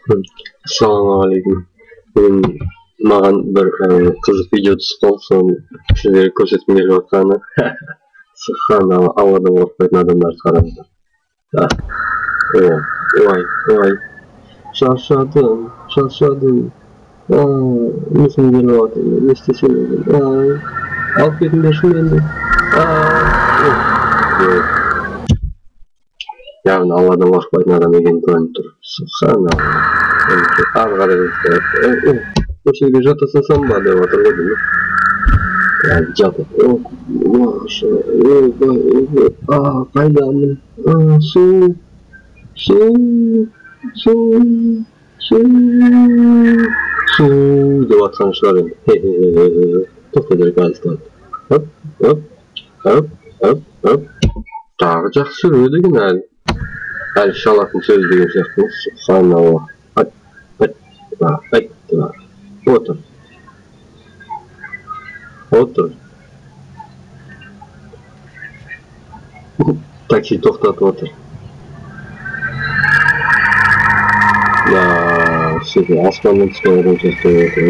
Ассалаумағалейкум. Бүгін маған бір қызық видео түсіп қалды, соны сіздерге көрсеткім келіп жатқаны. Субханалла, Алладан қорықпайтын адамдарды қараңыздар. Ой, ой, шаршадым, шаршадым. Есім келіп жатыр, не істесем екен? Алып кетіңдерші мені. Яғни Алладан қорықпайтын адам екені көрініп тұр. Субханалла. Ары қарай осы жерге жата салсам ба деп отыр ғой деймін. Жатып. Ойбай, ойбай, қайдамын? Су, су, су, су, су деп жатқан шығар енді. Тоқта керек, аз. Хоп, хоп, хоп, хоп, хоп. Тағы жақсы сөйледі екен әлі. Әлі шалатын сөз деген сияқты. Субханалла. Айт, айт, айт, отыр. Отыр. Такси тоқтатып отыр. Аспаннан түскен адам сияқты отыр.